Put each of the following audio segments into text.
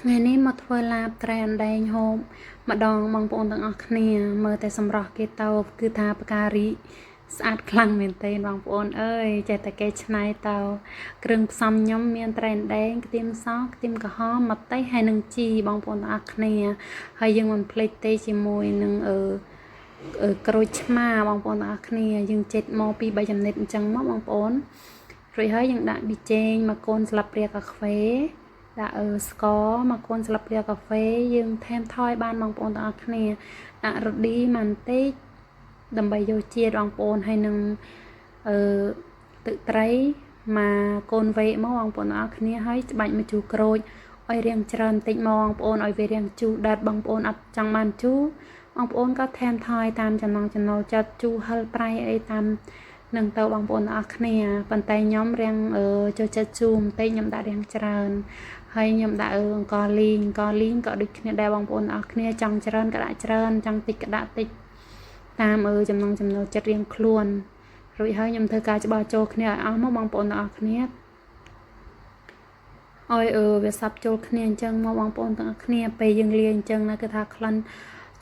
ថ្ងៃនេះមកធ្វើឡាបត្រីអណ្ដែងហូបម្ដងបងប្អូនទាំងអស់គ្នាមើលតែសម្រស់គេទៅគឺថាផ្ការីកស្អាតខ្លាំងមែនទែនបងប្អូនអើយចេះតែគេច្នៃទៅគ្រឿងផ្សំខ្ញុំមានត្រីអណ្ដែងខ្ទឹមសខ្ទឹមក្រហមម្ទេសហើយនិងជីបងប្អូនទាំងអស់គ្នាហើយយើងមិនភ្លេចទេជាមួយនឹងអឺក្រូចឆ្មាបងប្អូនទាំងអស់គ្នាយើងចេតមកពី3ចំណិតអញ្ចឹងមកបងប្អូនរួចហើយយើងដាក់ប៊ីចេងមួយកូនស្លាបព្រាកាហ្វេដាក់អឺស្ករមួយកូនស្លាបព្រាកាហ្វេយើងថែមថយបានបងប្អូនទាំងអស់គ្នាដាក់រ៉ូឌីបន្តិចដើម្បីយកជាតិបងប្អូនហើយនឹងអឺទឹកត្រីមកកូនវេកមកបងប្អូនទាំងអស់គ្នាហើយច្បាច់ម្ជូរក្រូចឲ្យរាងច្រើនបន្តិចមកបងប្អូនឲ្យវារាងជូរដិតបងប្អូនអត់ចង់បានជូរបងប្អូនក៏ថែមថយតាមចំណង់ចំណូលចិត្តជូរហឹរប្រៃអីតាមនឹងទៅបងប្អូនទាំងអស់គ្នាប៉ុន្តែខ្ញុំរាងចូលចិត្តជូរបន្តិចខ្ញុំដាក់រាងច្រើនហើយខ្ញុំដាក់អង្ករលីងអង្ករលីងក៏ដូចគ្នាដែរបងប្អូនទាំងអស់គ្នាចង់ច្រើនក៏ដាក់ច្រើនចង់តិចក៏ដាក់តិចតាមចំណង់ចំណូលចិត្តរៀងខ្លួនរួចហើយខ្ញុំធ្វើការច្បល់ចូលគ្នាឲ្យអស់មកបងប្អូនទាំងអស់គ្នាឲ្យអឺវាសាប់ចូលគ្នាអញ្ចឹងមកបងប្អូនទាំងអស់គ្នាពេលយើងលាយអញ្ចឹងណាគឺថាក្លិន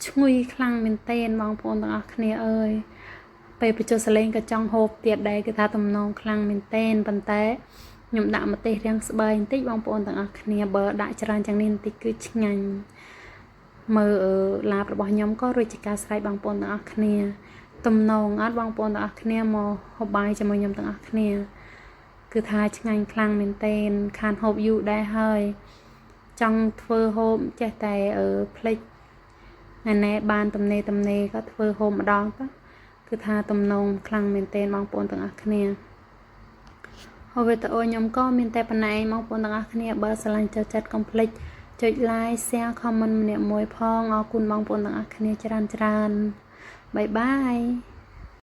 ឈ្ងុយខ្លាំងមែនទែនបងប្អូនទាំងអស់គ្នាអើយពេលបញ្ចុះសលេងក៏ចង់ហូបទៀតដែរគឺថាទំនងខ្លាំងមែនទែនប៉ុន្តែខ្ញុំដាក់ម្ទេសរាងស្បែកបន្តិចបងប្អូនទាំងអស់គ្នាបើដាក់ច្រើនជាងនេះបន្តិចគឺឆ្ងាញ់មើលឡាបរបស់ខ្ញុំក៏រួចជាការស្រេចបងប្អូនទាំងអស់គ្នាទំនងអត់បងប្អូនទាំងអស់គ្នាមកហូបបាយជាមួយខ្ញុំទាំងអស់គ្នាគឺថាឆ្ងាញ់ខ្លាំងមែនទែនខានហូបយូរដែរហើយចង់ធ្វើហូបចេះតែភ្លេចថ្ងៃនេះបានទំនេរទំនេរក៏ធ្វើហូបម្ដងទៅគឺថាទំនងខ្លាំងមែនទែនបងប្អូនទាំងអស់គ្នាហើយវីដេអូខ្ញុំក៏មានតែប៉ុណ្ណេះបងប្អូនទាំងអស់គ្នាបើស្រឡាញ់ចូលចិត្តកុំភ្លេចចុច like share comment ម្នាក់មួយផងអរគុណបងប្អូនទាំងអស់គ្នាច្រើនច្រើន bye bye.